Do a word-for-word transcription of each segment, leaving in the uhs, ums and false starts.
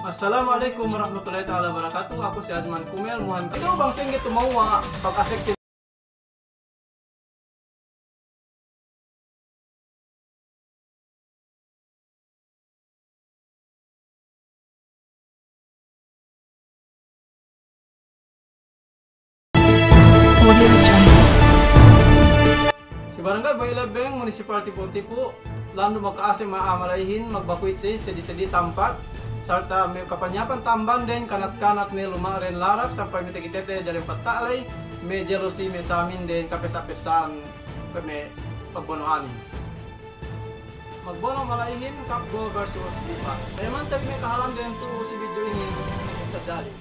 Assalamu alaikum warahmatullahi ta'ala wabarakatuh. Aku si Adman Kumel, muhan. Itu bang singge tumawwa pag-asek Si Barangay Bayi Lebeng, Munisipal Tipo-Tipo, landu' maka'ase' me' a'a mala'ihin, magbakuit si sedi-sedi tampat, sarta me' kapanyapan tambanden kanat-kanat ne luma'ren larak sampay me' takitete dalem patta'ley, me' jealousy, me' samin den kapesa-pesaan, me' pagbono'anin. Magbono' mala'ihin, Capgo versus Bipa. Kaya mantep me' kahalan den tu'u si video inin, tadali.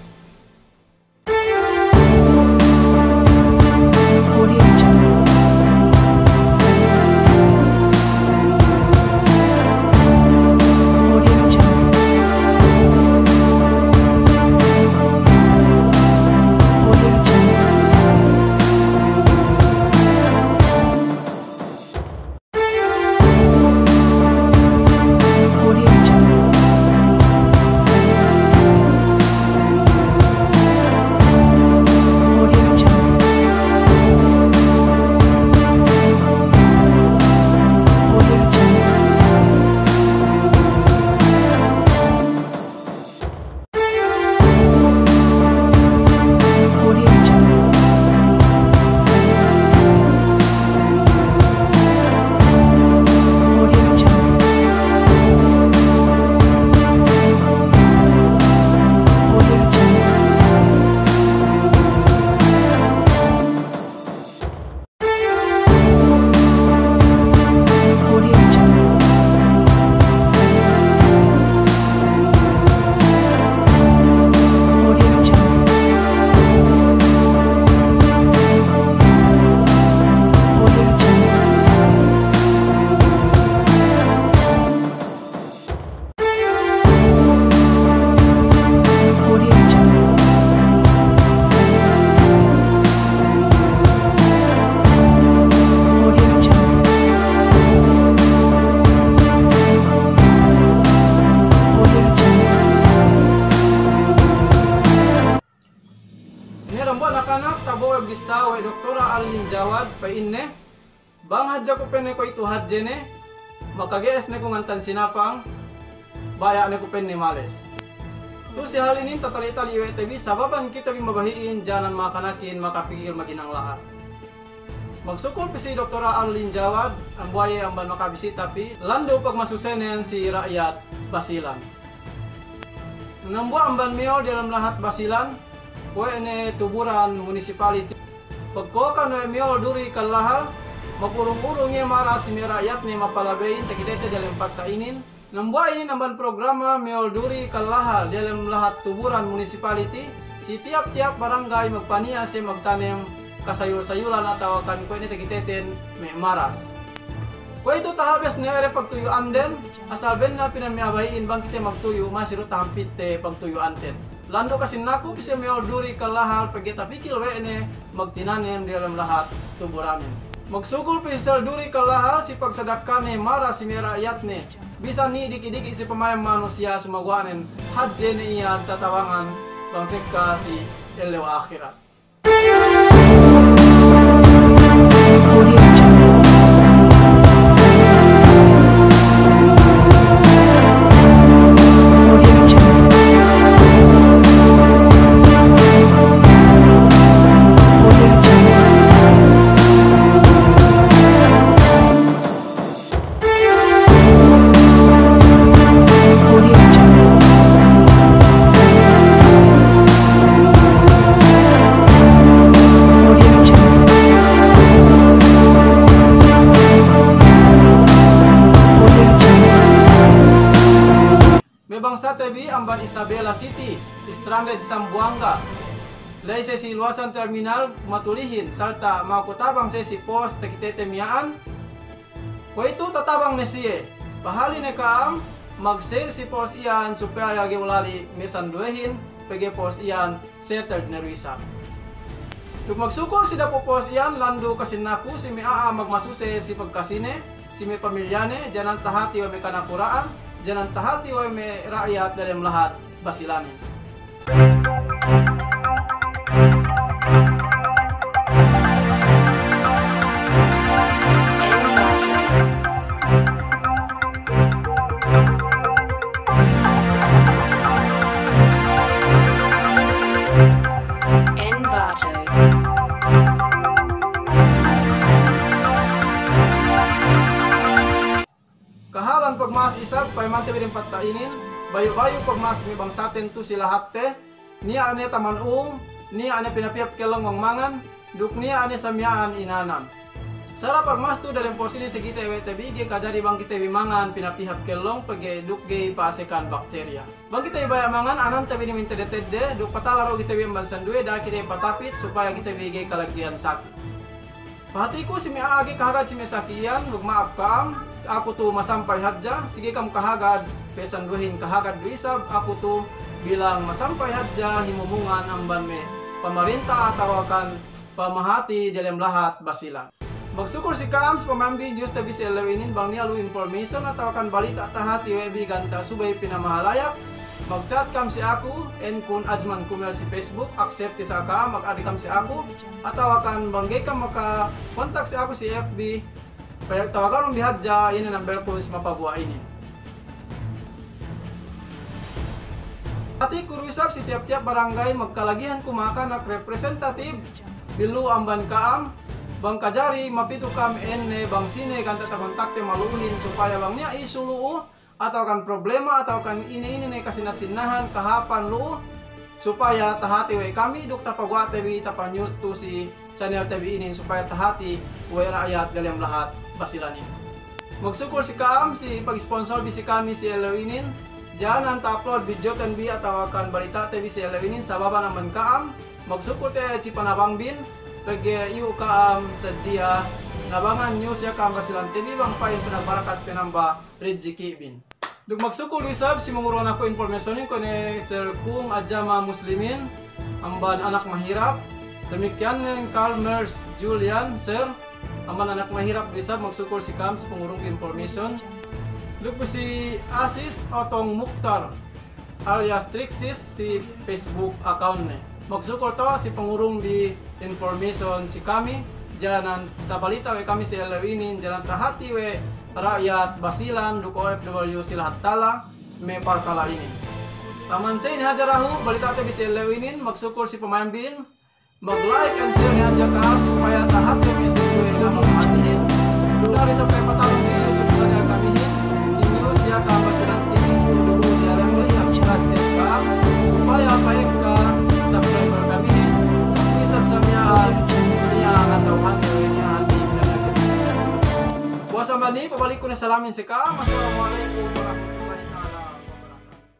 Ine dambuwa' nakanak tabo'o bissā we' Doktora Arlin Jawad, pa'inne, bang hadja ku pa'inne kuwe'itu hadje ne, makage'es ne ku ngantan sinapang, baya' ne ku pa'inne males. Tu' si hal inin tatali'-tali' we' te bi sababan kite bi mabahi'in, janan makanakin makapikil maghinang lahat. Magsukul pī si Doktora Arlin Jawad, dambuwa' iye amban makabisita pī, landu' pagmasusenen si ra'yat Basilan. Dambuwa' amban miyol diyalem lahat Basilan, kuwe' ne Tuburan Municipality. Pagkokan we' miyol duri kallahal, magurung-urung iye maras si me' ra'yatne mapalabeyin takitete diyalem patta' inin. Dambuwa' inin amban programa miyol duri kallahal diyalem lahat Tuburan Municipality, si tiyap-tiyap barangay magpaniya' siye magtanem kasayul-sayulan atawa kan kuwe' ne takiteten me' maras. Kuwe'itu tahabes ne we' de pagtuyu'anden, asal bennal pinamiyabahi'in bang kite magtuyu', masi du tahampitte pagtuyu'anten. Landu' kasinnaku pī si miyol duri kallahal pegge' tapikil we' ne magtinanem diyalem lahat Tuburanin. Magsukul pī si sel duri kallahal si pagsadakkane maras si me' ra'yatne. Bisan niya' diki'-diki' si pamayam manusiya' sumaguwa'nen hadje ne iyan tatabangan bang tekka si ellew ahirat. Me' bangsate bi amban Isabela City, stranded Sambuwangga. La'i siye si luwasan terminal Matulihin, sarta' maku tabang siye si post takitete miya'an. Kuwe'itu tatabang ne siye, pahali ne ka'am, mag-share si post iyan supaya ga'i ulali' me' sanduwehin, pegge' post iyan settled ne du isab. Duk magsukul si dapu' post iyan, landu' kasinnaku si me' a'a magmasuse si pagkasine, si me' pamilyane, janan tahati we' me' kanakura'an, janan tahati we' me' ra'yat dalem lahat Basilanin. Kahalan pagma'as isab, payamante bi dem patta' inin, bayu'-bayu' pagma'as me' bangsaten tu si lahatte, niya' ne taman ung, niya' ne pinapihap kellong bang mangan, duk niya' ne samiya'an inanan. Sara' pagma'as tu dalem positi kite we' te bi ga'i kajari bang kite bi mangan pinapihap kellong pegge' duk ga'i pa'asekan bakteriya. Bang kite bi baya' mangan, anante bi ne mintedde-tedde, duk patala du kite bi amban sinduwe, da'a kite bi patapit supaya kite bi ga'i kalagihan saki. Pahatiku si me' a'a ga'i kahagad si me' saki iyan, magma'ap ka'am, aku tu masampay hadja, si ga'i kam kahagad, pe sinduwehin kahagad du isab, aku tu bilang masampay hadja himumungan amban me' pamarinta atawakan pamahati dalem lahat Basilan. Magsukul si ka'am si pamayambin news te bi si ellew inin, bang niya' lu information atawakan balita' tahati we' bi ganta' subey pinamahalayak, magchat kam si aku, en kun Ajman Kumel si Facebook, accept isab ka'am, mag-add kam si aku, atawakan bang ga'i kam makakontak si aku si F B, pe tawaganun bi hadja inin number kun si mapaguwa' inin. Hatiku du isab si tiyap-tiyap barangay magkalagihan ku makanak representative, billu amban ka'am, bang kajari mapitu ka'am ēnne bang sine ganta' takontakte malu'uhin supaya bang niya' isu lu'u, atawakan problema, atawakan ine-ine ne kasinna-sinnahan, kahāpan lu'u, supaya tahati we' kami duk tapaguwa' te bi, tapa-news tu si channel te bi inin supaya tahati we' ra'yat dalem lahat Basilan inin. Magsukul si ka'am si pag-sponsor bi si kami si ellew inin, janan ta-upload videoten bi atawakan balita' te bi si ellew inin sababan amban ka'am, magsukul te si panabangbin, pegge' iyu' ka'am sadiya nabangan news ya ka'am Basilan te bi bang pa'in pinabarakat pinamba rejeki' bin. Duk magsukul du isab si mangurung aku informationin kuwe' ne Sir Kung Ajama Muslimin, amban Anak Mahirap, damikkiyan ne Carl Mers Julian, Sir, amban Anak Mahirap du isab magsukul si ka'am si pangurung information. Duk si Asis Otong Mukhtar, alias Trixis si Facebook account ne. Magsukul tu si pangurung bi information si kami, janan tabalita' we' kami si ellew inin, janan tahati we' ra'yat Basilan duk O F W si lahat tala me' parkala' inin. Taman sa inin hadja dahu' balita' te bi si ellew inin, magsukul si pamayambin, mag-like and share ne hadja ka'am supaya tahati me' si kuwe' ne mahatihin. Duk dari sa pe patalung bi YouTube channel kamihin, si news ya ka'am Basilan T V, duk diyalem ne subscribe ne ka'am supaya pa'ekka subscriber kamihin isab samiya'an niya' atawa hati niya' hati channel kamihin. Puwas amban ini, pabalik ku ne salamin si ka'am. Assalamu alaikum warahmatullahi